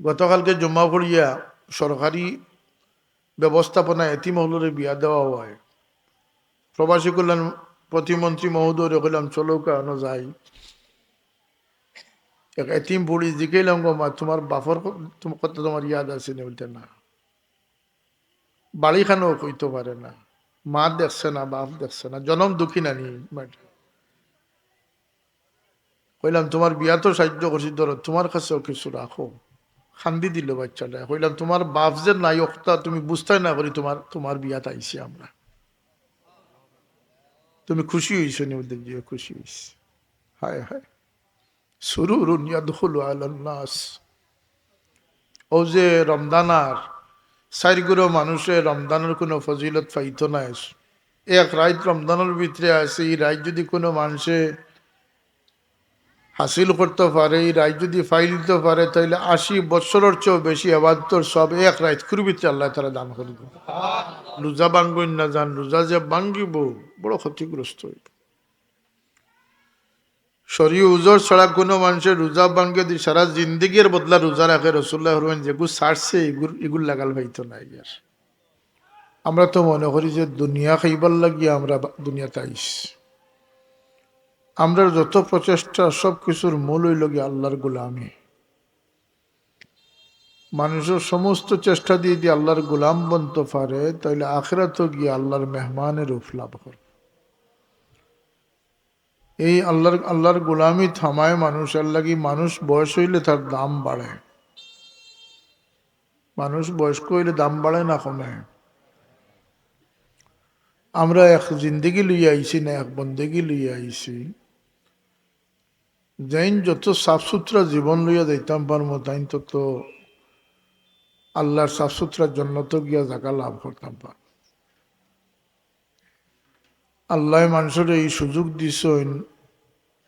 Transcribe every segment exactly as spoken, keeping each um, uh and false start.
গতকালকে জুম্মা পড়িয়া সরকারি ব্যবস্থাপনা এতিম হলরে বিয়া দেওয়া হয়। প্রবাসী কল্যাণ প্রতিমন্ত্রী মহোদয়রে কইলাম, "চলো কানো যাই।" এক এতিম বুড়ি জিকাইলাম, "গো মা, তোমার বাপর ক-, তুম-, কথা তোমার ইয়াদ আছে নি?" বলতে, "না।" বাড়িখানও কইতো পারে না, মা দেখছে না, বাপ দেখছে না, জনম দুঃখী নানি। কইলাম, "তোমার বিয়াত সাহায্য করছি, ধরো, তোমার কাছেও কিছু রাখো।" কান্দি দিল বাচ্চাটা। কইলাম, "তোমার বাপ যে নাই, অখটা তুমি বুঝতায় না করি, তোমার, তোমার বিয়াত আইছি আমরা।" "তুমি খুশি হইছো নি?" বলতে, "জি, খুশি হইছি।" হায় হায়, সুরুরুন ইয়াদখুলু আলান নাস। ও যে রমজান আর চাইর গুরু মানুষে রমজানর কোনো ফজিলত পাইতো না। এক রাইত রমজানর ভিতরে আছে, এই রাইত যদি কোনো মানুষে হাসিল করতে পারে, এই রাইত যদি পাইলিতো পারে, তাইলে আশি বছরর চেয়েও বেশি ইবাদতর সব এক রাইতকুর ভিতরে আল্লাহ তাআলা দান করি দিবা। রোজা ভাঙ্গইন না যান, রোজা যে ভাঙ্গিবো, বড় ক্ষতিগ্রস্ত হইব। শরয়ী উজর ছাড়া কোনো মানুষে রোজা ভাঙ্গে দি সারা জিন্দেগির বদলা রোজা রাখে, রসুল্লাহ ফরমাইন, "যেগু ছাড়ছে, এগুর, এগুর লাগাল পাইতো না ইয়ার।" আমরা তো মনে করি যে দুনিয়া খাইবার লাগি আমরা বা-, দুনিয়াত আইছি। আমরার যত প্রচেষ্টা, সব কিছুর মূল হইল গিয়া আল্লাহর গোলামি। মানুষের সমস্ত চেষ্টা দিয়ে দিয়ে আল্লাহর গোলাম বনতে পারে, তাইলে আখেরাতও গিয়া আল্লাহর মেহমানের রূপ লাভ করে। এই আল্লাহর, আল্লাহর গোলামি থামায় মানুষ, এর লাগি মানুষ বয়স হইলে তার দাম বাড়ে। মানুষ বয়স্ক হইলে দাম বাড়ে না কমে? আমরা এক জিন্দেগি লইয়া আইছি না, এক বন্দেগি লইয়া আইছি। যেইন যত সাফ সুতরা জীবন লইয়া যাইতাম পারমু, তাইন তত আল্লাহর সাফ সুতরা জন্নত গিয়া জাগা লাভ করতাম পারমু। আল্লাহ মানুষরে এই সুযোগ দিছইন,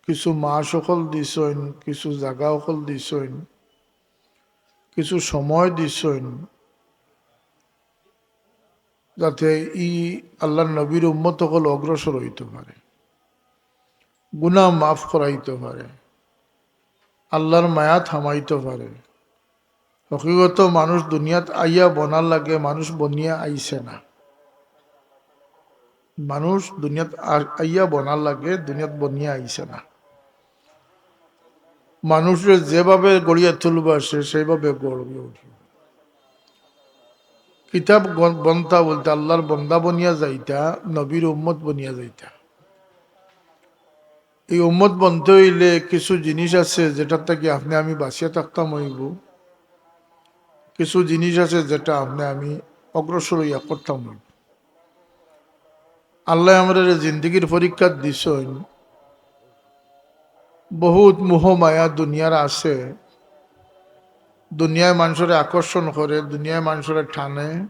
কিছু মাস অকল দিছইন, কিছু জাগা অকল দিছইন, কিছু সময় দিছইন, যাতে ই আল্লাহর নবীর উম্মত অকল অগ্রসর হইতে পারে, গুনাহ মাফ করাইতে পারে, আল্লাহর মায়া থামাইতে পারে। হকিকত মানুষ দুনিয়াত আইয়া বনার লাগে, মানুষ বনিয়া আইছে না। মানুষ দুনিয়াত আ-, আইয়া বনার লাগে, দুনিয়াত বনিয়া আইছে না। মানুষরে যেভাবে গড়িয়া তুলবা সে সেইভাবে গড়িয়া উঠবে। কিতাব গ-, বনতা বলতে আল্লাহর বন্দা বনিয়া যাইতা, নবীর উম্মত বনিয়া যাইতা। এই উম্মত বনতে হইলে কিছু জিনিস আছে যেটার থাকি আপনি আমি বাঁচিয়া থাকতাম হইব, কিছু জিনিস আছে যেটা আপনি আমি অগ্রসর হইয়া করতাম হইব। আল্লাহ আমরারে জিন্দেগির পরীক্ষা দিছইন। বহুত মোহ মায়া দুনিয়ার আছে, দুনিয়ায় মানুষরে আকর্ষণ করে, দুনিয়ায় মানুষরে টানে।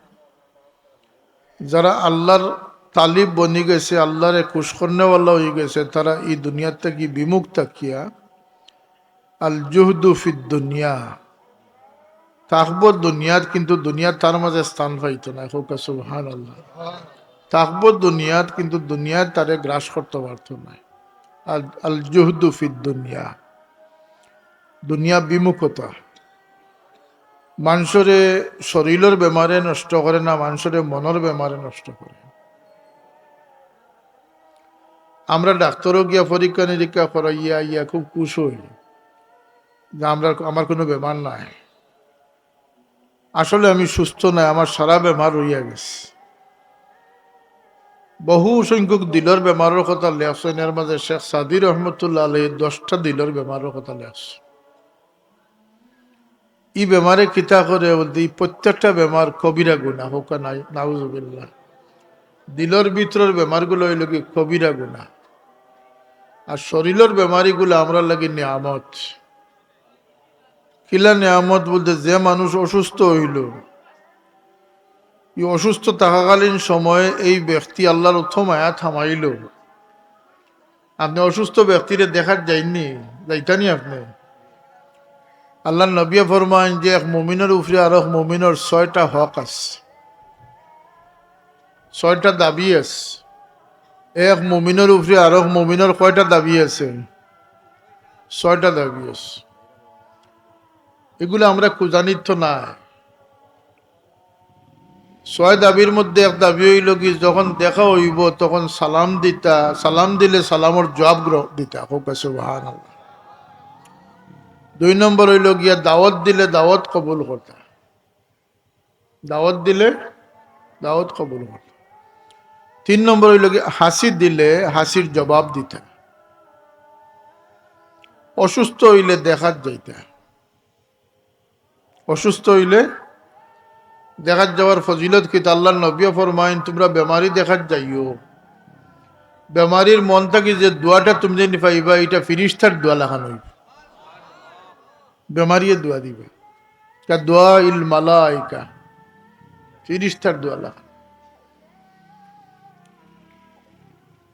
যারা আল্লাহর তালিব বনি গেছে, আল্লাহরে খুশ করনেওয়ালা হয়ে গেছে, তারা এই দুনিয়ার থাকি বিমুখ থাকিয়া আল জুহদু ফিদ দুনিয়া, থাকবো দুনিয়াত, কিন্তু দুনিয়াত তার মাঝে স্থান পাইতো না। কউক্কা সুবহানাল্লাহ। থাকবো দুনিয়াত, কিন্তু দুনিয়ায় তারে গ্রাস করতে পারতো না। আল, আল জুহদু ফিদ দুনিয়া, দুনিয়া বিমুখতা। মানুষরে শরীরর বেমারে নষ্ট করে না, মানুষরে মনর বেমারে নষ্ট করে। আমরা ডাক্তারও গিয়া পরীক্ষা নিরীক্ষা করাইয়া আইয়া খুব খুশ হই যে আমরা, আমার কোনো বেমার নাই। আসলে আমি সুস্থ নাই, আমার সারা বেমার রইয়া গেছে। বহু সংখ্যক দিলর বেমারর কথা লেখছইন, এর মাঝে শেখ সাদি রহমতুল্লাহ আলাইহি দশটা দিলর বেমারর কথা লেখছইন। ই বেমারে কিতা করে বলতে, ই প্রত্যেকটা বেমার কবিরা গুনাহ, কউক্কা নাই, নাউজুবিল্লাহ। দিলর ভিতরর বেমারগুলা অইলো গি কবিরা গুনাহ। আর শরীরর বেমারিগুলা আমরার লাগি নিয়ামত। কিলা নিয়ামত বলতে, যে মানুষ অসুস্থ হইল, এই অসুস্থ থাকাকালীন সময়ে এই ব্যক্তি আল্লাহর অত মায়া থামাইল। আপনি অসুস্থ ব্যক্তিরে দেখাত যাইননি, যাইতানি আপনি? আল্লাহর নবী ফরমাইন যে এক মুমিনর উপরে আর এক মুমিনর ছয়টা হক আছে, ছয়টা দাবি আছে। এক মুমিনর উপরে আর এক মুমিনর কয়টা দাবি আছে? ছয়টা দাবি আছে। এগুলা আমরা খুজানিত তো নাই। ছয় দাবির মধ্যে এক দাবি অইলো কি, যখন দেখা অইবো তখন সালাম দিতা, সালাম দিলে সালামর জুয়াব গ্রহ-, দিতা। কউক্কা সুবহানাল্লাহ। দুই নম্বর অইলো গিয়া দাওয়াত দিলে দাওয়াত কবুল করতা, দাওয়াত দিলে দাওয়াত কবুল করতা। তিন নম্বর অইলো গিয়া হাসি দিলে হাসির জুয়াব দিতা, অসুস্থ অইলে দেখাত যাইতা। অসুস্থ অইলে দেখাত যাওয়ার ফজিলত কিতা? আল্লার নবীয়ে ফরমাইন, তুমরা বেমারি দেখাত যাইও, বেমারির মন থাকি যে দোয়াটা তুমি জানি পাইবা, ইটা ফিরিস্তার দোয়া লাখান অইবো। বেমারিয়ে দোয়া দিবা, কা দোয়া ইল মালাইকা, ফিরিস্তার দোয়া লাখান।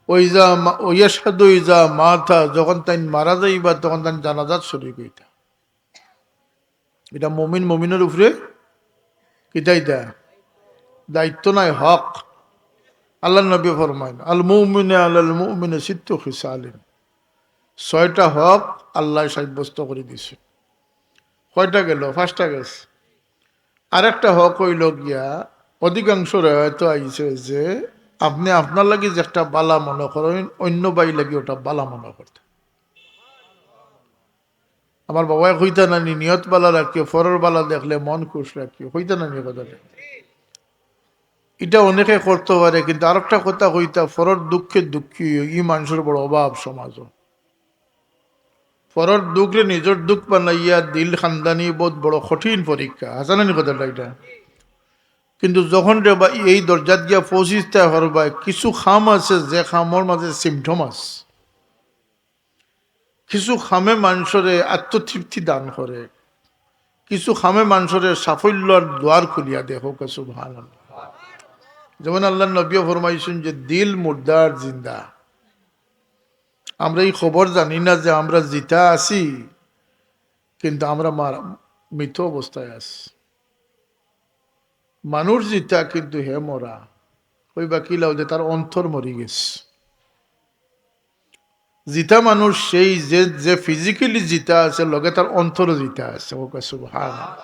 ওইজা মা-, ওয়াশহাদু ইজা মাতা, যখন তাইন মারা যাইবা তখন তাইন জানাজাত শরিক অইতা। ইটা মুমিন মুমিনর উপরে কিতা ইটা? দায়িত্ব নায়, হক। আল্লার নবী ফরমাইন, "আল মুমিনু আলাল মুমিনি সিত্তু খিসালিন।" ছয়টা হক আল্লায় সাব্যস্ত করি দিছে। কয়টা গেল? পাঁচটা গেছে। আরেকটা হক অইলো গিয়া, অধিকাংশ রেওয়ায়তো আইছে যে আপনে আপনার লাগি যে একটা বালা মনো করইন, অইন্য ভাইর লাগি ওটা বালা মনো করতা। আমার বাবায় কইতা নানি, "নিয়ত বালা রাখিও, পরর বালা দেখলে মন খুশ রাখিও।" কইতা নানি কথাটা? ইটা অনেকে করতো পারে, কিন্তু আরেকটা কথা কইতা, পরর দুঃখে দুঃখী অইও, ই মানষর বড় অভাব সমাজো। পরর দুঃখরে নিজর দুঃখ বানাইয়া দিল খান্দানি বউত বড় কঠিন পরীক্ষা। হাছা নানি কথাটা ইটা? কিন্তু যখন রে বা এই দরজাত গিয়া পৌঁছিতা পারবায়, কিছু কাম আছে যে কামর মাঝে symptom আছে। কিছু কামে মানষরে আত্মতৃপ্তি দান করে, কিছু কামে মানষরে সাফল্যর দুয়ার খুলিয়া দেয়। কউক্কা সুবহানাল্লাহ। যেমন আল্লার নবীয়ে ফরমাইছইন যে দিল মুর্দা আর জিন্দা। আমরা ই খবর জানি না যে আমরা জিতা আছি, কিন্তু আমরা মারা, মৃত অবস্থায় আছি। মানুষ জিতা কিন্তু হে মরা। কইবা কিলা? অউ যে তার অন্তর মরি গেছে। জিতা মানুষ সেই যে, যে physically জিতা আছে, লগে তার অন্তরও জিতা আছে। কউক্কা সুবহানাল্লাহ।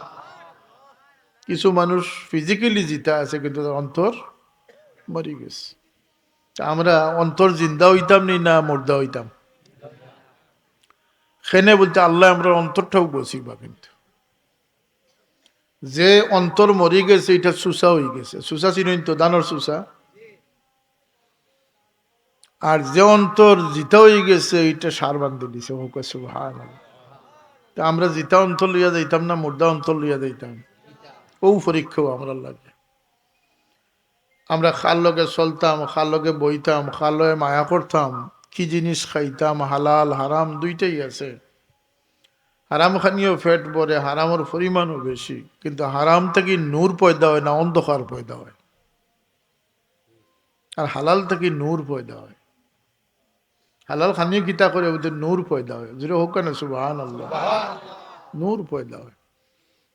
কিছু মানুষ physically জিতা আছে, কিন্তু তার অন্তর মরি গেছে। তা আমরা অন্তর জিন্দা অইতাম নি না মুর্দা অইতাম? কেনে বুলতে আল্লায় আমরার অন্তরটাও গছিবা, কিন্তু যে অন্তর মরি গেছে, ইটা চুচা অইগেছে। চুচা চিনইন তো, ধানর চুচা। আর যে অন্তর জিতা অইগেছে, ইটা সার বান্ধিলিছে। কউক্কা সুবহানাল্লাহ। তা আমরা জিতা অন্তর লইয়া যাইতাম না মুর্দা অন্তর লইয়া যাইতাম? অউ পরীক্ষাও আমরার লাগে। আমরা কার লগে চলতাম, কার লগে বইতাম, কার লগে মায়া করতাম, কি জিনিস খাইতাম, হালাল হারাম দুইটাই আছে। হারাম খানিও পেট ভরে, হারামর পরিমাণও বেশি, কিন্তু হারাম থাকি নূর পয়দা অয় না অন্ধকার পয়দা অয়? আর হালাল থাকি নূর পয়দা অয়। হালাল খানিয়ে কিতা করে? অউ যে নূর পয়দা অয়। জোরে কউক্কা না সুবহানাল্লাহ। নূর পয়দা অয়।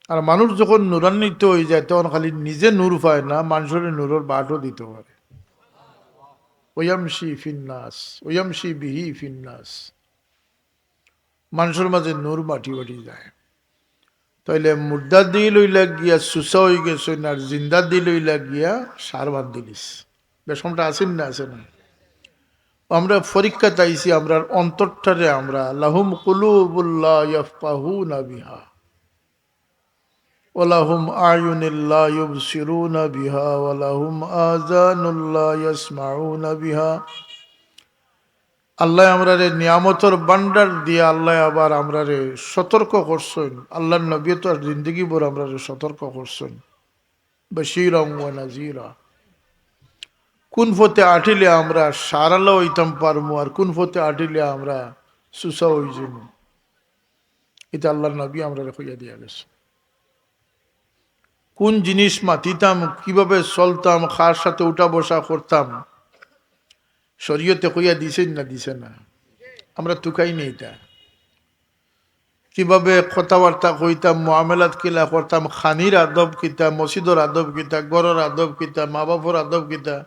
আর মানুষ যখন নূরান্বিত অইযায়, তখন খালি নিজে নূর পায় না, মানষরে নূরর বাটও দিতো পারে। ওয়ামশি ফিন্নাস, ওয়ামশি বিহি ফিন্নাস। মানষর মাঝে নূর বাটি বাটি যায়। তাইলে মুর্দা দিল অইলা গিয়া চুচা অইগেছে, আর জিন্দা দিল অইলা গিয়া সার বান্ধিলিছে। বেশকমটা আছে না, আছে না? আমরা পরীক্ষাত আইছি, আমরার অন্তরটারে আমরা, লাহুম কুলুবুল লা ইয়াফকাহুনা বিহা, ওয়া লাহুম আ'য়ুনুল লা ইউবসিরুনা বিহা, ওয়া লাহুম আযানুল লা ইয়াসমাউনা বিহা। আল্লায় আমরারে নিয়ামতর ভান্ডার দিয়া আল্লায় আবার আমরারে সতর্ক করছইন। আল্লার নবীয়ে তো আর জিন্দেগি ভর আমরারে সতর্ক করছইন। বাশীরাম ওয়া নাযীরা। কুন পথে আটিলে আমরা সারআলা অইতাম পারমু, আর কুন পথে আটিলে আমরা চুচা অইযিমু, ইটা আল্লার নবী আমরারে কইয়া দিয়া গেছইন। কুন জিনিস মাতিতাম, কিভাবে চলতাম, কার সাথে উঠা বসা করতাম, শরীয়তে কইয়া দিছে না দিছে না? আমরা তুকাই নি ইটা। কিভাবে কথাবার্তা কইতাম, মুআমালাত কিলা করতাম, খানির আদব কিতা, মসজিদর আদব কিতা, ঘরর আদব কিতা, মা বাপর আদব কিতা,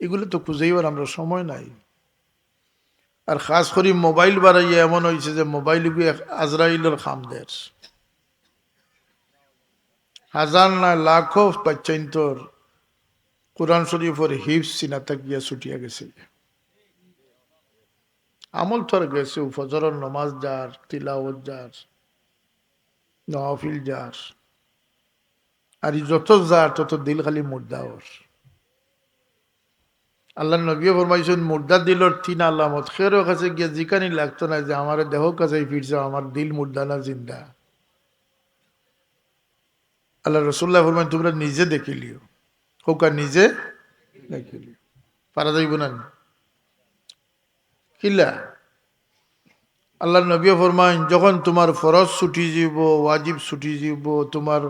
ইগুলা তো খুজাইবার আমরার সময় নাই। আর খাছ করি মোবাইল বাড়াইয়া এমন অইছে যে মোবাইল ইগু এক আজরাইলর কাম দের। হাজার না লাখো বাচ্চাইন্তর কোরআন শরীফর হিফজ সিনা থাকিয়া ছুটিয়া গেছে। আমল তো আর গেছে, ফজরর নমাজ যার, তিলাওয়াত যার, নওয়াফিল যার, আর ই যত যার তত দিল খালি মুর্দা অর। আল্লাহর নবীয়ে ফরমাইছইন, মুর্দা দিলর তিন আলামত। কেউর কাছে গিয়া জিকানি লাগতো না যে, "আমারে দেখো কাছে ফিরছে, আমার দিল মুর্দা না জিন্দা?" আল্লাহর রাসূলুল্লাহ ফরমাইন, "তোমরা নিজে দেখিলিও।" কউক্কা, নিজে দেখিলিও। পারা যাইবো না নি? কিলা? আল্লাহর নবীয়ে ফরমাইন, যখন তোমার ফরজ ছুটি যাইবো, ওয়াজিব ছুটি যাইবো, তোমার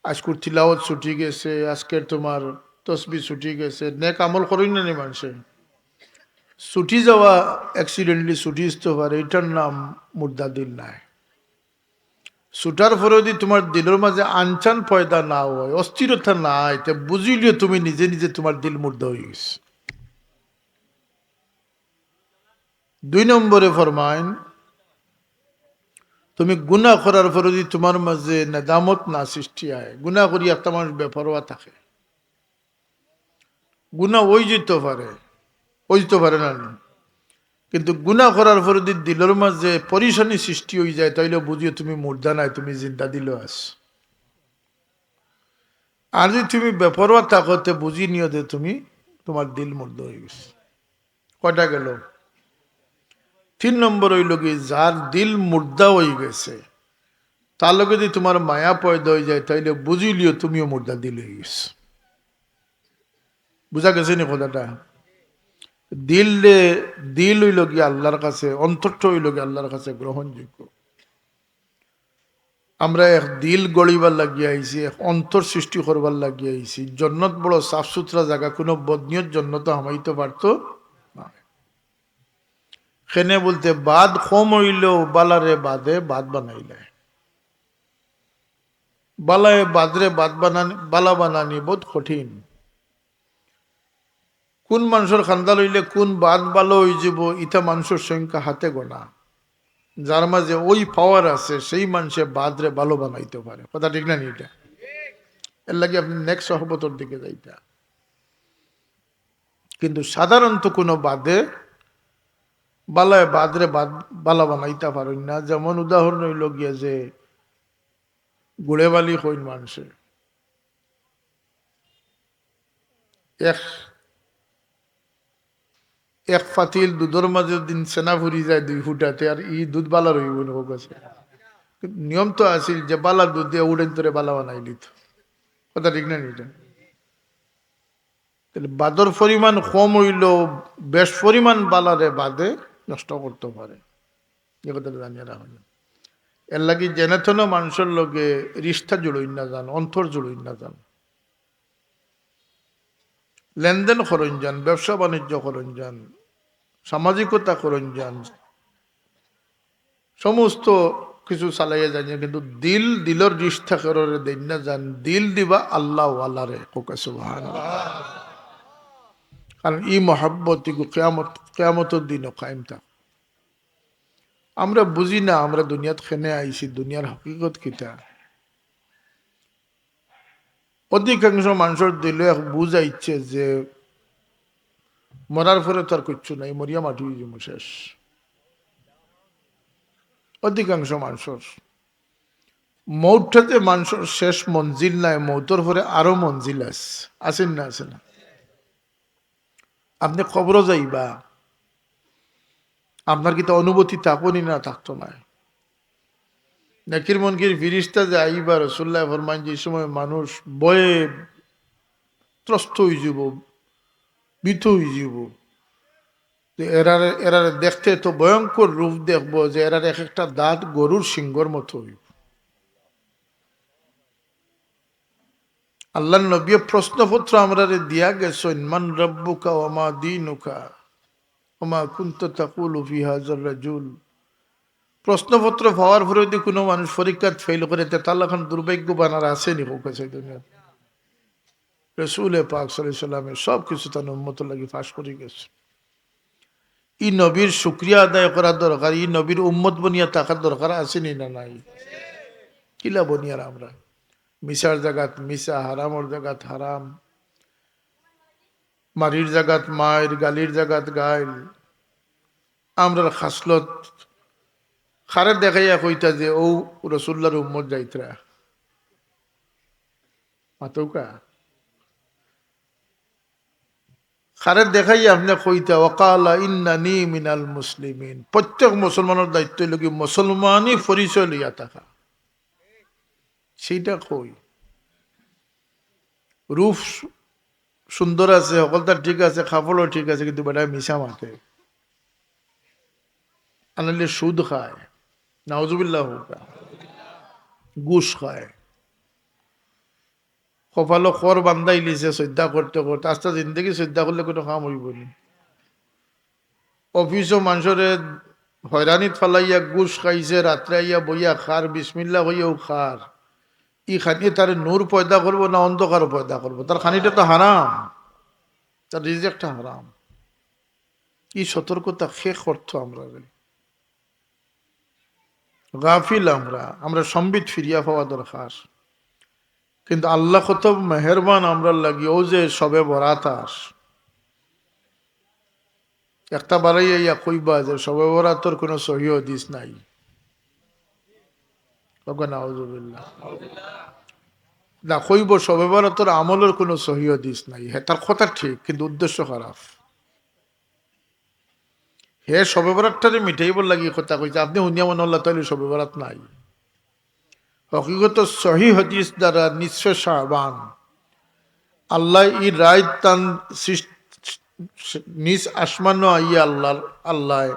আজকুর তিলাওয়াত ছুটি গেছে, আজকের তোমার তসবিহ ছুটি গেছে, নেক আমল করইন না নি মানষে? ছুটি যাওয়া, accidentally ছুটি আসতে পারে, ইটার নাম মুর্দা দিল নায়। ছুটার পরে যদি তোমার দিলর মাঝে আনচান পয়দা না অয়, অস্থিরতা না অয়, তে বুঝিলিও তুমি নিজে নিজে তোমার দিল মুর্দা অই গেছে। দুই নম্বরে ফরমাইন, তুমি গুনাহ করার পরে যদি তোমার মাঝে নেদামত না সৃষ্টি অয়, গুনাহ করি একটা মানুষ বেপরোয়া থাকে, গুনাহ অই যাইতো পারে, অই যাইতো পারে না নি? কিন্তু গুনাহ করার পরে যদি দিলর মাঝে পরিশানি সৃষ্টি অই যায়, তাইলে বুঝিও তুমি মুর্দা নায়, তুমি জিন্দা দিলো আছ। আর যদি তুমি বেপরোয়া থাকো, তে বুঝি নিও যে তুমি, তোমার দিল মুর্দা অই গেছে। কয়টা গেল? তিন নম্বর অইলো গি, যার দিল মুর্দা অই গেছে, তার লগে যদি তোমার মায়া পয়দা অই যায়, তাইলে বুঝিলিও তুমিও মুর্দা দিল অই গেছো। বুঝা গেছে নি কথাটা? দিল রে, দিল অইলো গি আল্লাহর কাছে, অন্তরটা অইলো গি আল্লাহর কাছে গ্রহণযোগ্য। আমরা এক দিল গড়িবার লাগি আইছি, এক অন্তর সৃষ্টি করবার লাগি আইছি। জন্নত বড় সাফ সুতরা জাগা, কুনু বদনিয়ত জন্নতো হামাইতো পারতো না। কেনে বলতে বাদ কম অইলেও বালারে বাদে বাদ বানাইলায়। বালায় বাদরে বাদ বানানি, বালা বানানি বহুত কঠিন। কুন মানষর কান্দা লইলে কুন বাদ ভালো অইযিবো, ইতা মানষর সংখ্যা হাতে গোনা। যার মাঝে ওই power আছে, সেই মানষে বাদরে ভালো বানাইতো পারে। কথা ঠিক না নি ইটা? এর লাগি আপনে নেক সহবতর দিকে যাইতা। কিন্তু সাধারণত কুনু বাদে বালায় বাদরে বাদ, বালা বানাইতা পারইন না। যেমন উদাহরণ অইলো গিয়া যে গুড়েবালি কইন মানষে। এক, এক পাতিল দুধর মাঝে দিন সেনা ফুরি যায় দুই ফুটাতে, আর ই দুধ বালা রইবো না, হোক আছে। নিয়ম তো আছিল যে বালা দুধ দিয়া উড়েন তোরে বালা বানাই দিত। কথা ঠিক না নি ইটা? তাইলে বাদর পরিমাণ কম অইলেও বেশ পরিমাণ বালারে বাদে নষ্ট করতো পারে। ই কথাটা জানিয়া রাখা যায়। এর লাগি যেনে তেনে মানষর লগে রিশতা জুড়ইন না যান, অন্তর জুড়ইন না যান। লেনদেন করইন যান, ব্যবসা বাণিজ্য করইন যান, সামাজিকতা করইন যান, সমস্ত কিছু চালাইয়া যাইন যান, কিন্তু দিল, দিলর রিশতা কেউরে দেইন না যান, দিল দিবা আল্লাহওয়ালারে। কউক্কা সুবহানাল্লাহ। কারণ ই মহব্বত ইগু কিয়ামত, কিয়ামতর দিনও কায়েম থাকবো। আমরা বুঝি না আমরা দুনিয়াত কেনে আইছি, দুনিয়ার হকিকত কিতা। অধিকাংশ মানষর দিলো এক বুঝ আইছে যে মরার পরে তো আর কিচ্ছু নাই, মরিয়া মাটি অইযিমু, শেষ। অধিকাংশ মানষর মউতটা যে মানষর শেষ মঞ্জিল নায়, মউতর পরে আরো মঞ্জিল আছে, আছে না, আছে না? আপনে কবরো যাইবা, আপনার কিতা অনুভূতি থাকবো নি না থাকতো নায়? নাকির মুনকির ফিরিস্তা যে আইবা, রাসুলুল্লায় ফরমাইন যে ই সময় মানুষ ভয়ে ত্রস্ত অইযিবো, ভীত অইযিবো। যে এরারে, এরারে দেখতে তো ভয়ঙ্কর রূপ দেখবো যে এরার এক একটা দাঁত গরুর শিংগর মতো অইবো। আল্লাহর নবীয়ে প্রশ্নপত্র আমরারে দিয়া গেছইন, "মান রাব্বুকা ওয়া মা দীনুকা ওয়া মা কুনতা তাকুলু ফি হাযার রাজুল।" প্রশ্নপত্র পাওয়ার পরে যদি কুনু মানুষ পরীক্ষাত ফেইল করে, তে তার লাখান দুর্ভাগ্যবান আর আছে নি? কউক্কা চাই দুনিয়াত। রসুলে পাক সাল্লাল্লাহু আলাইহি ওয়াসাল্লামে সব কিছু তান উম্মতর লাগি ফাঁস করি গেছে। ই নবীর শুকরিয়া আদায় করা দরকার, ই নবীর উম্মত বনিয়া থাকার দরকার আছে নি না নাই? কিলা বনিয়ার আমরা? মিছার জাগাত মিছা, হারামর জাগাত হারাম, মারির জাগাত মাইর, গালির জাগাত গাইল। আমরার খাসলত খারে দেখাইয়া কইতা যে ও রসুল্লার উম্মত যাইতরা। মাতউক্কা। খারে দেখাইয়া আপনে কইতা, "ওয়াকালা ইন্নানি মিনাল মুসলিমিন।" প্রত্যেক মুসলমানর দায়িত্ব অইলো কি মুসলমানি পরিচয় লইয়া থাকা। সেইটা কই। রূপ সু-, সুন্দর আছে, হকলতা ঠিক আছে, কাপড়ও ঠিক আছে, কিন্তু বেটায় মিছা মাতে। আনাইলে সুদ খায়, নাউজুবিল্লাহ কউক্কা, ঘুষ খায়, কপালো কর বান্ধাইলিছে সইজদা করতে করতে, আস্তা জিন্দেগি সইজদা করলে কুনু কাম অইবো নি? অফিসো মানষরে হয়রানিত ফালাইয়া ঘুষ খাইছে, রাত্রে আইয়া বইয়া খার, বিসমিল্লা কইয়াউ খার। ই খানিয়ে তারে নূর পয়দা করবো না অন্ধকার পয়দা করবো? তার খানিটা তো হারাম, তার রিজিকটা হারাম। ই সতর্কতা কে করতো আমরারে? গাফিল আমরা, আমরা সম্বিত ফিরিয়া পাওয়া দরকার। কিন্তু আল্লাহ কত মেহেরবান আমরার লাগি, অউ যে শবে বরাত আর একটা বাড়াইয়া ইয়া কইবা যে শবে বরাতর কুনু সহি হাদিস নাই। কউক্কা নাউজুবিল্লাহ। না কইবো শবে বরাতর আমলর কুনু সহি হাদিস নাই। হে, তার কথা ঠিক, কিন্তু উদ্দেশ্য খারাপ। হে শবে বরাতটারে মিটাইবার লাগি কথা কইছে, আপনে হুনিয়া মনো অইলা তাইলে শবে বরাত নাই। হকিকত সহি হাদিস দ্বারা নিসফে শাবান, আল্লায় ই রাইত তান সৃষ-, নিজ আসমানো আইয়া আল্লাহর, আল্লায়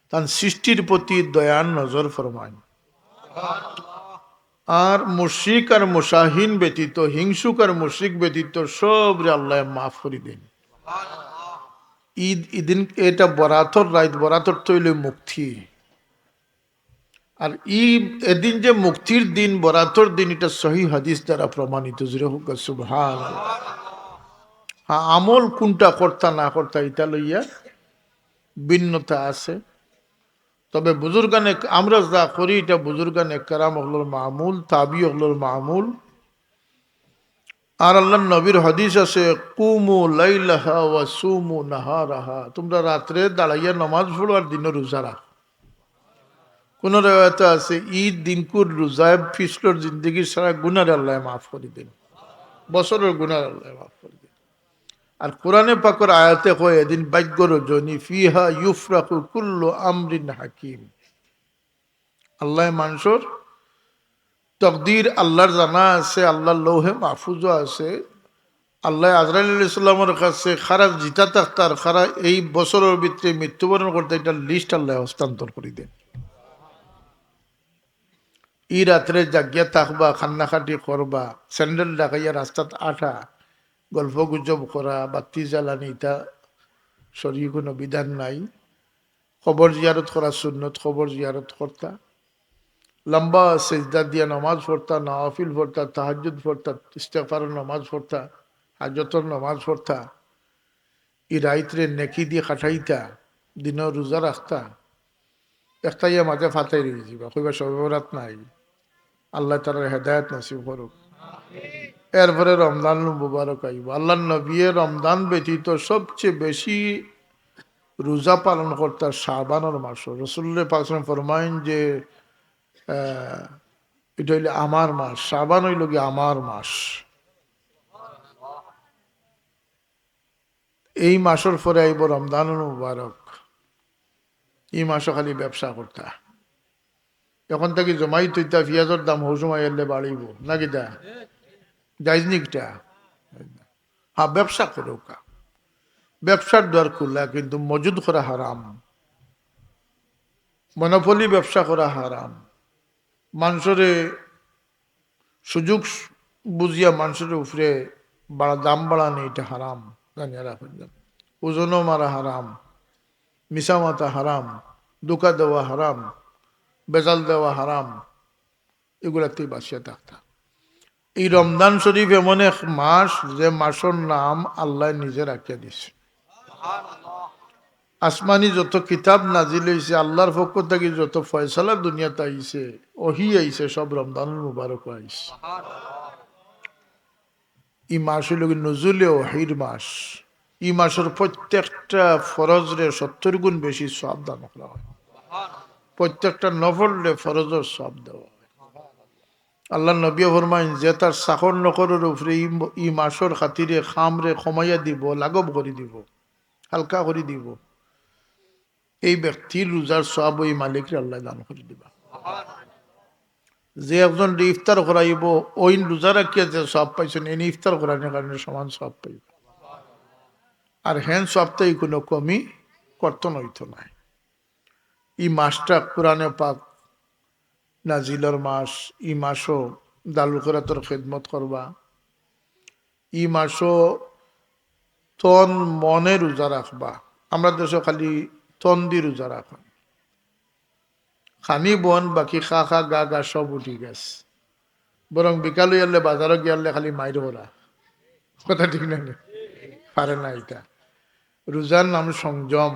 তান সৃষ্টির প্রতি দয়ার নজর ফরমাইন। আর মুশরিক আর মুশাহিন ব্যতীত, হিংসুক আর মুশরিক ব্যতীত সবরে আল্লায় মাফ করি দেইন। ইদ, ইদিন এটা বরাতর রাইত, বরাতর তো অইলো মুক্তি। আর ই, এদিন যে মুক্তির দিন, বরাতর দিন, এটা সহি হাদিস দ্বারা প্রমাণিত। জোরে কউক্কা সুবহানাল্লাহ। হ্যাঁ, আমল কুনটা করতা না করতা, ইটা লইয়া ভিন্নতা আছে। তবে বুজুর্গানে, আমরা যা করি, ইটা বুজুর্গানে কেরাম অকলর মামুল, তাবি অকলর মামুল। আর আল্লাহর নবীর হাদিস আছে, "কুমু লাইলাহা ওয়া সুমু নাহারাহা।" তুমরা রাত্রে দাঁড়াইয়া নামাজ পড়ো আর দিনো রোজা রাখো। কোন রেওয়ায়েতে আছে, "ই দিনকুর রোজায় পিছলর জিন্দেগির সারা গুনারে আল্লায় মাফ করি দেইন, বছরর গুনারে আল্লায় মাফ করি দেইন।" আর কোরআনে পাকর আয়াতে কয়, এদিন ভাগ্য রজনী, "ফিহা ইউফরাকু কুল্লু আমরিন হাকিম।" আল্লায় মানষর তকদির আল্লাহর জানা আছে, আল্লাহর লৌহে মাহফুজও আছে। আল্লায় আজরাইল আলাইহিস সালামর কাছে খারা জিতা থাকতা আর খারা এই বছরর ভিতরে মৃত্যুবরণ করতা, ইটার লিস্ট আল্লায় হস্তান্তর করি দেইন। ই রাত্রে জাগিয়া থাকবা, কান্নাকাটি করবা, স্যান্ডেল লাগাইয়া রাস্তাত আটা, গল্প গুজব করা, বাত্তি জ্বালানি, ইতা শরীয়তো কুনু বিধান নাই। কবর জিয়ারত করা সুন্নত, কবর জিয়ারত করতা। লম্বা সেজদা দিয়া নামাজ পড়তা, নওয়াফিল পড়তা, তাহাজ্জুদ পড়তা, ইস্তেগফারর নামাজ পড়তা, হাজতর নামাজ পড়তা। ই রাইতরে নেকি দিয়া কাটাইতা, দিনো রোজা রাখতা। একটা ইয়া মাঝে ফাতাই রইযিবা, কইবা শবে বরাত নাই। আল্লায় তারার হেদায়েত নসিব করুক। এরপরে রমজান মুবারক আইবো। আল্লাহর নবিয়ে রমজান ব্যতীত সবচেয়ে বেশি রোজা পালন করতা শাবানর মাসো। রাসূলুল্লাহ পাক সাল্লাল্লাহু আলাইহি ওয়াসাল্লাম ফরমাইন যে, আহ, ইটা অইলো আমার মাস, শাবান অইলো গি আমার মাস। এই মাসর পরে আইবো রমজানুল মুবারক। ই মাসো খালি ব্যবসা করতা। এখন থাকি জমাই থইতা, পিয়াজর দাম হউ সময় আইলে বাড়িবো, না কিতা? জায়েজ নি কিতা? হ্যাঁ, ব্যবসা করউক্কা। ব্যবসার দ্বার খুলা, কিন্তু মজুদ করা হারাম। মনোপলি ব্যবসা করা হারাম। মানষরে সুযোগ বুঝিয়া মানষর উপরে বাড়া-, দাম বাড়ানি, ইটা হারাম, জানিয়া রাখইন। ওজনও মারা হারাম, মিছা মাতা হারাম, ধোঁকা দেওয়া হারাম, ভেজাল দেওয়া হারাম, ইগুলাত্তি বাঁচিয়া থাকতা। ই রমজান শরীফ এমন এক মাস, যে মাসর নাম আল্লায় নিজে রাখিয়া দিছে। আসমানি যত কিতাব নাজিল অইছে, আল্লাহর পক্ষ থাকি যত ফয়সালা দুনিয়াত আইছে, ওহি আইছে, সব রমজানুল মুবারক আইছে। ই মাস অইলো গি নুজুলে ওহির মাস। ই মাসর প্রত্যেকটা ফরজরে সত্তর গুণ বেশি সওয়াব দান করা হয়। প্রত্যেকটা নফলরে ফরজর সওয়াব দেওয়া হয়। আল্লাহর নবী ফরমাইন, যে তার চাকর নকরর উপরে ই, ই মাসর খাতিরে কামরে কমাইয়া দিবো, লাঘব করি দিবো, হালকা করি দিবো, এই ব্যক্তির রোজার সওয়াব ওই মালিকরে আল্লায় দান করি দিবা। যে একজনরে ইফতার করাইবো, ওইন রোজা রাখিয়া যে সওয়াব পাইছইন, এইন ইফতার করানির কারণে সমান সওয়াব পাইবা। আর হেন সওয়াবটা ই কুনু কমি কর্তন অইতো নায়। ই মাসটা কোরআনে পাক নাজিলর মাস, ই মাসো দারুল কেরাতর খেদমত করবা, ই মাসো তন মনে রোজা রাখবা। আমরা দেশো খালি তন দি রোজা রাখইন, খানি বন, বাকি খা খা গা গা সব উঠি গেছে। বরং বিকাল অইয়ারলে বাজারো গিয়ারলে খালি মাইর করা। কথা ঠিক না নি? পারে না ইটা। রোজার নাম সংযম।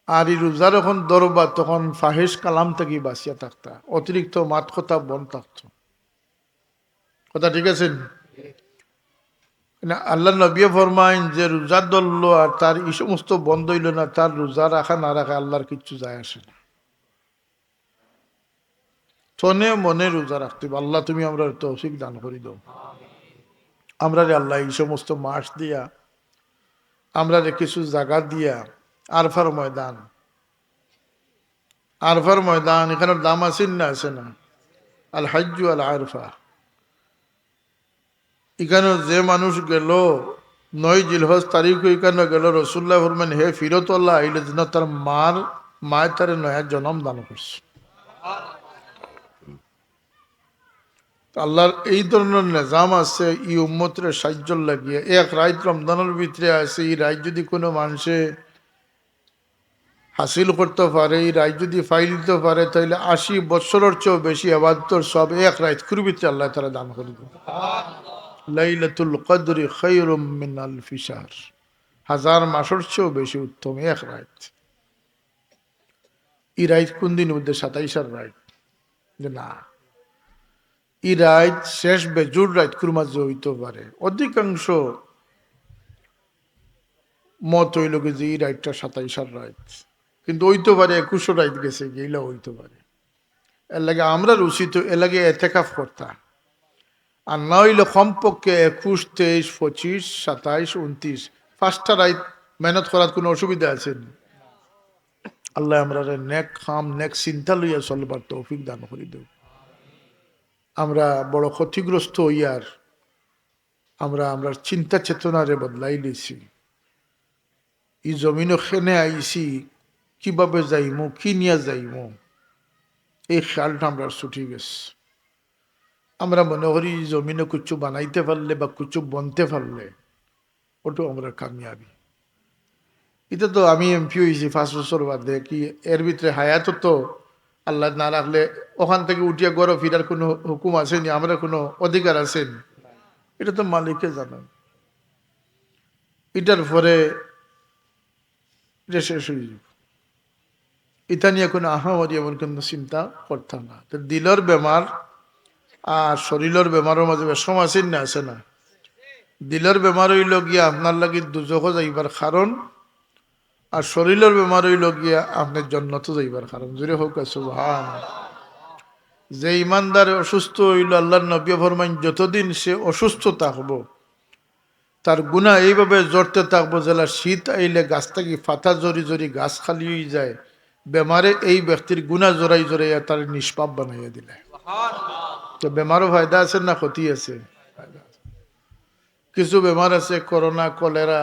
আর ই রোজা যখন ধরবা, তখন ফাহিশ কালাম থাকি বাঁচিয়া থাকতা, অতিরিক্ত মাত কথা বন্ধ থাকতো। কথা ঠিক আছে নি? না, আল্লাহর নবী ফরমাইন যে রোজা ধরলো আর তার ই সমস্ত বন্ধ অইলো না, তার রোজা রাখা না রাখা আল্লাহর কিচ্ছু যায় আসে না। তনে মনে রোজা রাখতে অইবো। আল্লাহ, তুমি আমরারে তৌফিক দান করি দাও। আমরারে আল্লাহ ই সমস্ত মাস দিয়া, আমরারে কিছু জাগা দিয়া, আরফার ময়দান, আরফার ময়দান, ইখানর দাম আছে না, আছে না? আল হাজ্জু আল আরফা। ইখানো যে মানুষ গেলো, নয় জিলহজ তারিখো ইখানো গেলো, রাসুলুল্লায় ফরমাইন, হে ফিরত অইয়া আইলে যেন তার মার, মায় তারে নয়া জনম দান করছে। তো আল্লাহর এই ধরনর নিজাম আছে, ই উম্মতরে সাহায্যর লাগিয়া। এক রাইত রমজানর ভিতরে আছে, ই রাইত যুদি কুনু মানষে হাসিল করতো পারে, ই রাইত যুদি পাইলিতো পারে, তাইলে আশি বছরর চেয়েও বেশি ইবাদতর সওয়াব এক রাইতকুর ভিতরে আল্লাহ তাআলা দান করি দিবা। লাইলাতুল কদরি খায়রুম মিন আলফি শাহর, হাজার মাসর চেয়েও বেশি উত্তম এক রাইত। ই রাইত কুন দিন অইতে? সাতাইশর রাইত। যে না, ই রাইত শেষ বেজুড় রাইতকুর মাঝে অইতো পারে। অধিকাংশ মত অইলো গি যে ই রাইতটা সাতাইশর রাইত, কিন্তু অইতো পারে একুশর রাইত গেছে গি, ইলা অইতো পারে। এর লাগি আমরা উচিত, এর লাগি এতেকাফ করতা, আর না অইলে কমপক্ষে একুশ, তেইশ, পঁচিশ, সাতাইশ, ঊনত্রিশ, পাঁচটা রাইত মেহনত করার কুনু অসুবিধা আছে নি? আল্লাহ আমরারে নেক কাম, নেক চিন্তা লইয়া চলবার তৌফিক দান করি দেও। আমরা বড় ক্ষতিগ্রস্ত অইয়ার, আমরা আমরার চিন্তা চেতনারে বদলাইলিছি। ই জমিনো কেনে আইছি, কিভাবে যাইমু, কি নিয়া যাইমু, এই খেয়ালটা আমরার ছুটি গেছে। আমরা মনে করি ই জমিনো কিচ্ছু বানাইতে পারলে বা কিচ্ছু বনতে পারলে, ওটাউ আমরার কামিয়াবি। ইটা তো আমি এমপি অইছি পাঁচ বছর বাদে, কি এর ভিতরে হায়াতো তো আল্লায় না রাখলে অখান থাকি উঠিয়া ঘরো ফিরার কুনু হুকুম আছে নি, আমরার কুনু অধিকার আছে নি? ইটা তো মালিকে জানইন। ইটার পরে ইটা শেষ অইযিবো। ইটা নিয়া কুনু আহামরি এমন কুনু চিন্তা করতা না। তো দিলর বেমার আর শরীলর বেমারর মাঝে বেশকম আছে না, আছে না? দিলর বেমার অইলো গিয়া আপনার লাগি দুজখো যাইবার কারণ, আর শরীলর বেমার অইলো গিয়া আপনে জন্নতো যাইবার কারণ। জোরে কউক্কা সুবহান। যে ইমানদার অসুস্থ অইলো, আল্লাহর নবী ফরমাইন, যতদিন সে অসুস্থ থাকবো, তার গুনা এইভাবে ঝরতে থাকবো, যেলা শীত আইলে গাছ থাকি পাতা ঝরি ঝরি গাছ খালি অইযায়, বেমারে এই ব্যক্তির গুনা ঝরাই ঝরাইয়া তারে নিষ্পাপ বানাইয়া দিলে। তো বেমারো ফায়দা আছে না ক্ষতি আছে? কিছু বেমার আছে, করোনা, কলেরা,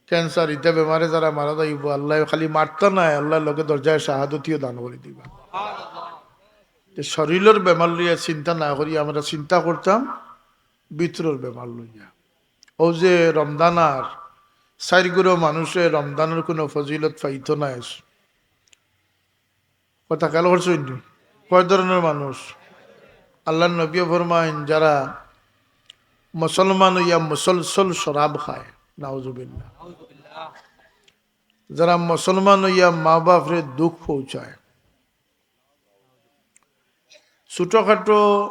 ক্যান্সার, ইতা বেমারে যারা মারা যাইবো, আল্লায় খালি মারতা নায়, আল্লায় লগে দরজায় শাহাদতিও দান করি দিবা। তো শরীলর বেমার লইয়া চিন্তা না করি আমরা চিন্তা করতাম ভিতরর বেমার লইয়া। অউ যে রমজান আর চাইর গুরু মানুষে রমজানর কুনু ফজিলত পাইতো নায়। কথা খেয়াল করছইন নি? কয় ধরনর মানুষ? আল্লাহর নবীয়ে ফরমাইন, যারা মুসলমান অইয়া মুসলসল শরাব খায়, নাউজুবিল্লাহ। যারা মুসলমান অইয়া মা বাপরে দুঃখ পৌঁছায়। ছোটখাটো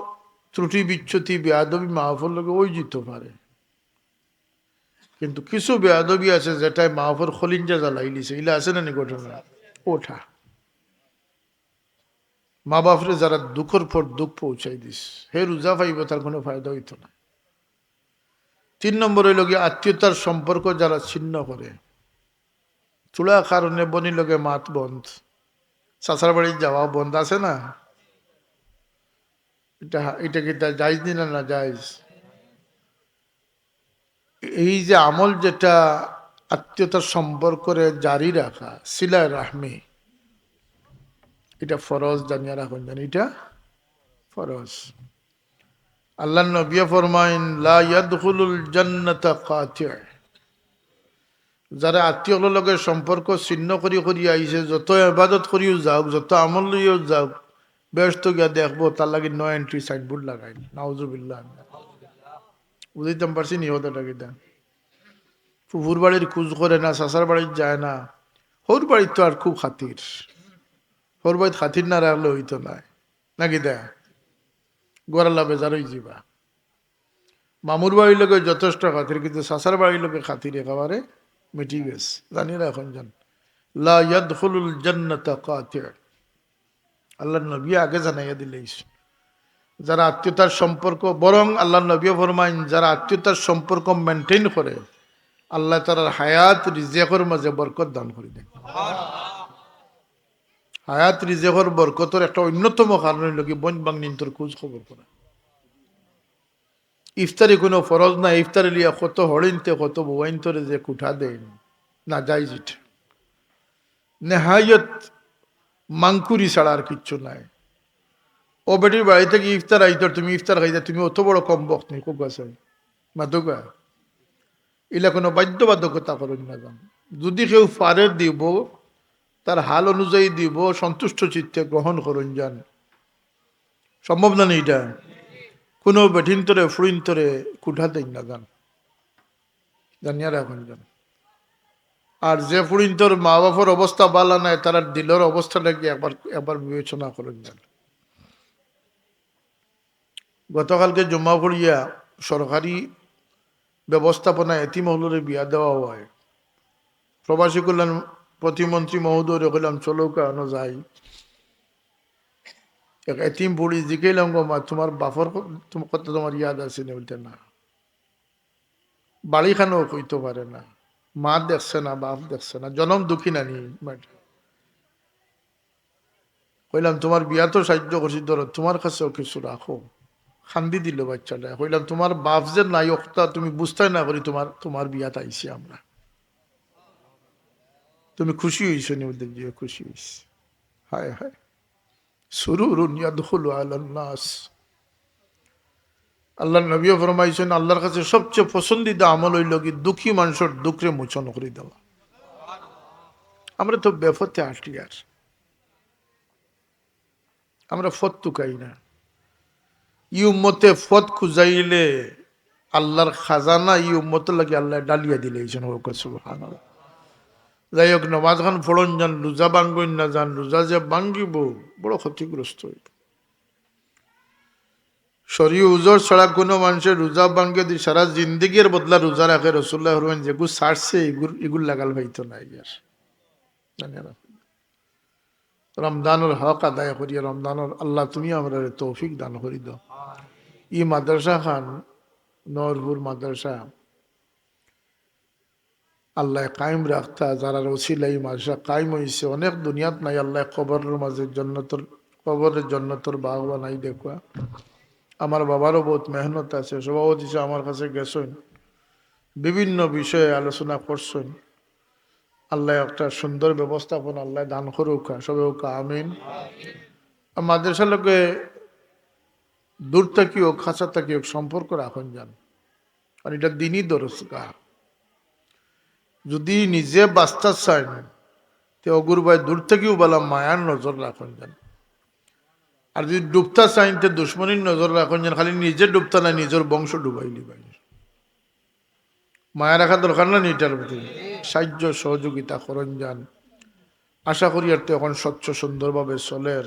ত্রুটি বিচ্যুতি বেয়াদবি মা বাপর লগে অইযিতো পারে, কিন্তু কিছু বেয়াদবি আছে যেটায় মা বাপর খলিঞ্জা জ্বালাইলিছে, ইলা আছে না নি ঘটনা? ওটা মা বাপরে যারা দুঃখর পর দুঃখ পৌঁছাই দিস, হে রোজা পাইবো, তার কোনো ফায়দা অইতো না। তিন নম্বর অইলো গিয়া আত্মীয়তার সম্পর্ক যারা ছিন্ন করে, থুড়া কারণে বইনর লগে মাত বন্ধ, চাচার বাড়িত যাওয়া বন্ধ, আছে না? ইটা, ইটা কিতা জায়েজ নি না নাজায়েজ? এই যে আমল যেটা আত্মীয়তার সম্পর্করে জারি রাখা, সিলায়ে রাহমি, ইটা ফরজ, জানিয়া রাখইন জানি, ইটা ফরজ। আল্লাহর নবিয়ে ফরমাইন, "লা ইয়াদখুলুল জান্নাতা কাতি'।" যারা আত্মীয় অকলর লগে সম্পর্ক ছিন্ন করি করি আইছে, যত ইবাদত করিও যাউক, যত আমল লইয়াও যাউক, বেহেস্তো গিয়া দেখবো তার লাগি no entry signboard লাগাইল। নাউজুবিল্লাহ। বুঝাইতাম পারছি নি কথাটা কিতা? ফুফুর বাড়ির খোঁজ করে না, চাচার বাড়িত যায় না, হউর বাড়িত তো আর খুব খাতির, হউর বাড়িত খাতির না রাখলে অইতো নায়, না কিতা? ঘরআলা বেজার অইযিবা। মামুর বাড়ির লগে যথেষ্ট খাতির, কিন্তু চাচার বাড়ির লগে খাতির একেবারে মিটি গেছে। জানি না এখন জান। লা ইয়াদখুলুল জান্নাতা কাতি'। আল্লাহর নবী আগে জানাইয়া দিলাইছইন, যারা আত্মীয়তার সম্পর্ক, বরং আল্লাহর নবী ফরমাইন, যারা আত্মীয়তার সম্পর্ক maintain করে, আল্লাহ তাআলার হায়াত রিজেকর মাঝে বরকত দান করি দেইন। হায়াত রিজেকর বরকতর একটা অন্যতম কারণ অইলো কি, বইন বাঙ্গিনতর খোঁজ খবর করা। ইফতারি কোনো ফরজ না, ইফতারি লইয়া কত হড়িন্তে কত বউয়াইন্তরে যে কুঠা দেইন, নাজাইজ ইটা। নেহায়ত মাংকুরি ছাড়া আর কিচ্ছু নাই। ও বেটির বাড়ি থাকি ইফতার আইতর, তুমি ইফতার খাইতা, তুমি অত বড় কমবখত নি, খুব আছে মাতুকা। ইলা কোনো বাধ্যবাধকতা করইন না যান। যদি কেউ পারে দিবো, তার হাল অনুযায়ী দিবো, সন্তুষ্ট চিত্তে গ্রহণ করইন যান। সম্ভব না নি ইটা? কোনো বেটিন্তরে, ফুড়িন্তরে কুঠা দেইন না যান, জানিয়া রাখইন যান। আর যে ফুড়িন্তর মা বাপর অবস্থা ভালা নায়, তারার দিলর অবস্থাটা কি একবার, একবার বিবেচনা করইন যান। গতকালকে জুম্মা পড়িয়া সরকারি ব্যবস্থাপনা এতিম অকলরে বিয়া দেওয়া হয়। প্রবাসী কল্যাণ প্রতিমন্ত্রী মহোদয়রে কইলাম, "চলো কানো যাই।" এক এতিম ফুড়ি জিকাইলাম, "গো মা, তোমার বাপর ক-, তুম-, কথা তোমার ইয়াদ আছে নি?" বলতে, "না।" বাড়িখানও কইতো পারে না, মা দেখছে না, বাপ দেখছে না, জনম দুঃখী নানি। কইলাম, "তোমার বিয়াত সাহায্য করছি, ধরো, তোমার কাছেও কিছু রাখো।" কান্দি দিল বাচ্চাটা। কইলাম, "তোমার বাপ যে নাই, অখটা তুমি বুঝতায় না করি, তোমার, তোমার বিয়াত আইছি আমরা।" তুমি খুশি অইছো নি? বলতে, "জি, খুশি অইছি।" হায় হায়, সুরুরুন ইয়াদখুলু আলান নাস। আল্লাহর নবীও ফরমাইছইন, আল্লাহর কাছে সবচেয়ে পছন্দিদা আমল অইলো কি, দুঃখী মানুষর দুঃখরে মোচন করি দেওয়া। আমরা তো বেফতে আটলি আর। আমরা ফত তুকাই না। ই উম্মতে ফত খুজাইলে আল্লাহর খাজানা ই উম্মতর লাগি আল্লায় ডালিয়া দিলাইছইন। সুবহানাল্লাহ। যাই হোক, নমাজ খান ফড়ইন যান, রোজা ভাঙ্গইন না যান, রোজা যে ভাঙ্গিবো, বড় ক্ষতিগ্রস্ত অইবো। শরয়ী উজর ছাড়া কোনো মানষে রোজা ভাঙ্গে দি সারা জিন্দেগির বদলা রোজা রাখে, রাসুলুল্লায় ফরমাইন, "যেগু ছাড়ছে, ইগুর, ইগুর লাগাল পাইতো নায় আর।" জানি না। রমজানর হক আদায় করিয়া, রমজানর আল্লাহ তুমি আমরারে তৌফিক দান করি দেও। ই মাদ্রাসা খান, নূরপুর মাদ্রাসা, আল্লায় কায়েম রাখতা, যারার উছিলায় ই মাদ্রাসা কায়েম অইছে, অনেক দুনিয়াত নাই, আল্লায় কবরর মাঝে জন্নতর, কবরে জন্নতর বাগ বানাই দেউক্কা। আমার বাবারও বউত মেহনত আছে, সভাপতি সাব আমার কাছে গেছইন, বিভিন্ন বিষয়ে আলোচনা করছইন। আল্লায় একটা সুন্দর ব্যবস্থাপনা আল্লায় দান করুক্কা, সবে কউক্কা আমিন। আর মাদ্রাসার লগে দূর থাকিও, কাছা থাকিও, সম্পর্ক রাখইন যান। আর ইটা দিনি দরসগাহ। যদি নিজে বাঁচতা চাইন, তে অগুর বায় দূর থাকিও বালা মায়ার নজর রাখইন যান। আর যদি ডুবতা চাইন, তে দুশমনির নজর রাখইন যান। খালি নিজে ডুবতা নায়, নিজর বংশ ডুবাইলিবা। মায়া রাখা দরকার না নি ইটার প্রতি? সাহায্য সহযোগিতা করইন যান। আশা করি আর তো এখন স্বচ্ছ সুন্দরভাবে চলের।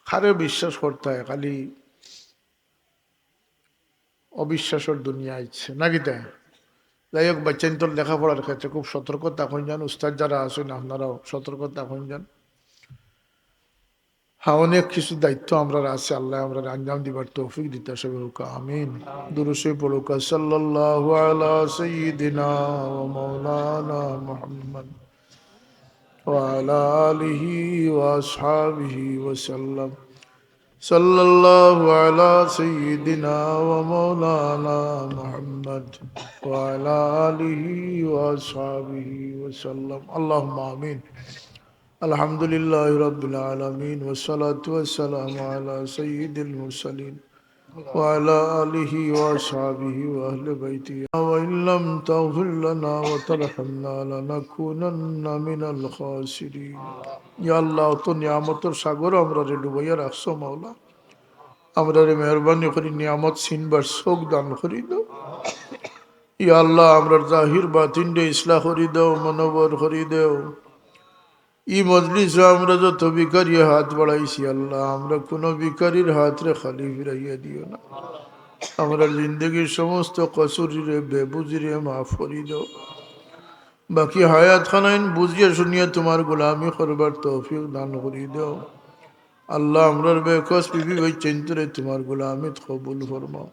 কারে বিশ্বাস করতায়, খালি অবিশ্বাসর দুনিয়া আইছে, নাকি তাই? যাই হোক, বাচ্চাইন্তর লেখাপড়ার ক্ষেত্রে খুব সতর্ক থাকইন যান, উস্তাদ যারা আছইন আপনারাও সতর্ক থাকইন যান। হ্যাঁ, অনেক কিছু দায়িত্ব আমরার আছে, আল্লায় আমরারে আঞ্জাম দিবার তৌফিক দিতা, সবে হোক আমিন। দুরূদ শরীফ পড়ুক, সাল্লাল্লাহু আলা সাইয়্যিদিনা ওয়া মাওলানা মুহাম্মদ ওয়া আলা আলিহি ওয়া আসহাবিহি ওয়া সাল্লাম। সাল্লাল্লাহু আলা সাইয়্যিদিনা ওয়া মাওলানা মুহাম্মদ ওয়া আলা আলিহি ওয়া আসহাবিহি ওয়া সাল্লাম। আল্লাহুম্মা আমিন। الحمد لله رب العالمين، والصلاة والسلام على سيد المرسلين وعلى آله وأصحابه وأهل بيته. وإن لم تغفر لنا وترحمنا لنكونن من الخاسرين. ইয়া আল্লাহ, অত নিয়ামতর সাগর আমরারে ডুবাইয়া রাখছো মাওলা, আমরারে মেহেরবানি করি নিয়ামত চিনবার চোখ দান করি দেও। ইয়া আল্লাহ, আমরার জাহির বাতিনরে ইসলাহ করি দেও, মনোবর করি দেও। ই মজলিসো আমরা যত ভিখারিয়ে হাত বাড়াইছি, আল্লাহ, আমরা কুনু ভিখারির হাতরে খালি ফিরাইয়া দিও না। আমরার জিন্দেগির সমস্ত কসুরিরে, বেবুজিরে মাফ করি দেও। বাকি হায়াত খানাইন বুঝিয়া শুনিয়া তুমার গোলামি করবার তৌফিক দান করি দেও। আল্লাহ, আমরার বেকস বিবি বাচ্চাইন্তরে তুমার গোলামিত কবুল ফরমাও।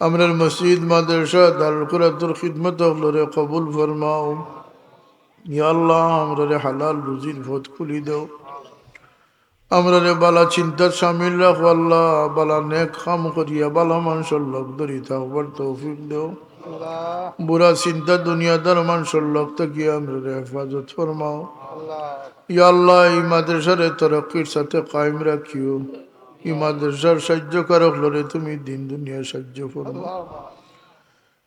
আমরার মসজিদ, মাদ্রাসা, দারুল কুরআনর খিদমত অকলরে কবুল ফরমাও। ইয়া আল্লাহ, আমরারে হালাল রুজির পথ খুলি দেও। আমরারে বালা চিন্তাত শামিল রাখো আল্লাহ, বালা নেক কাম করিয়া বালা মানষর লগ ধরি থাকবার তৌফিক দেও। বুরা চিন্তা দুনিয়াদার মানষর লগ থাকি আমরারে হেফাজত ফরমাও। ইয়া আল্লাহ, ই মাদ্রাসারে তরক্কির সাথে কায়েম রাখিও। ই মাদ্রাসার সাহায্যকারী অকলরে তুমি দিন দুনিয়া সাহায্য ফরমাও।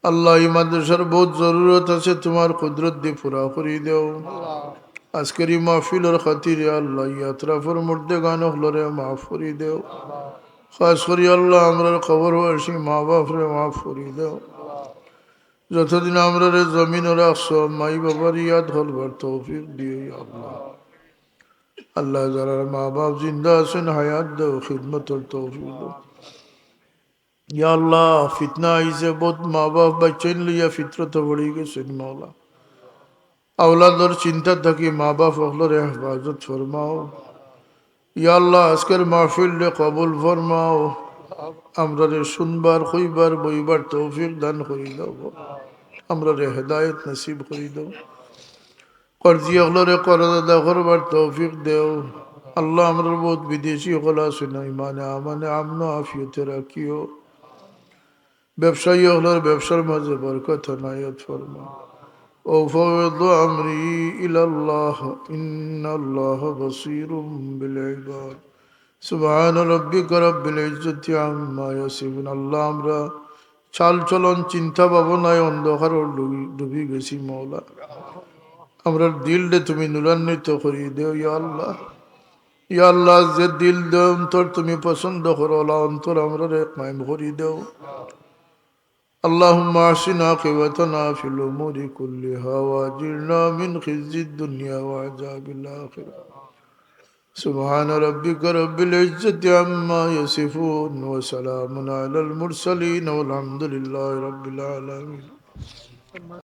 আল্লাহ, ই মাদ্রাসার বউত জরুরত আছে, তুমার কুদরত দি পুরা করি দেও। আজকের ই মাহফিলর খাতিরে আল্লাহ, ই আতরাফর মুর্দেগান অকলরে মাফ করি দেও। খাস করি আল্লাহ, আমরার কবরবাসী মা বাপরে মাফ করি দেও। যতদিন আমরারে জমিনো রাখছো, মাই বাবার ইয়াদ করবার তৌফিক দিও, ইয়া আল্লাহ। আল্লাহ, যারার মা বাপ জিন্দা আছইন, হায়াত দেও, খিদমতর তৌফিক দেও। ইয়া আল্লাহ, ফিতনা আইছে, বউত মা বাপ বাচ্চাইন লইয়া ফিতরতো পড়ি গেছইন, মাওলা। আওলাদর চিন্তা থাকি মা বাপ অকলরে হেফাজত ফরমাও। ইয়া আল্লাহ, আজকের মাহফিলরে কবুল ফরমাও। আমরারে শুনবার, কইবার, বইবার তৌফিক দান করি দেও। আমরারে হেদায়েত নসিব করি দেও। কর্জি অকলরে কর্জ আদা করবার তৌফিক দেও। আল্লাহ, আমরার বউত বিদেশি অকল আছইন, ইমানে আমানে আমনো আফিয়তে রাখিও। ব্যবসায়ী অকলর ব্যবসার মাঝে বরকত এনায়েত ফরমাও। أفوض أمري إلى الله إن الله بصير بالعباد. سبحان ربك رب العزة عما يصفون. আল্লাহ, আমরা চাল চলন, চিন্তা ভাবনায় অন্ধকারো ডুবি, ডুবি গেছি মাওলা। আমরার দিলরে তুমি নূরান্বিত করি দেও ইয়া আল্লাহ। ইয়া আল্লাহ, যে দিল, যে অন্তর তুমি পছন্দ করো, অলা অন্তর আমরারে কায়েম করি দেও। اللهم أحسن عاقبتنا في الأمور كلها وأجرنا من خزي الدنيا وعذاب الآخرة. سبحان ربك رب العزة عما يصفون وسلام على المرسلين والحمد لله رب العالمين.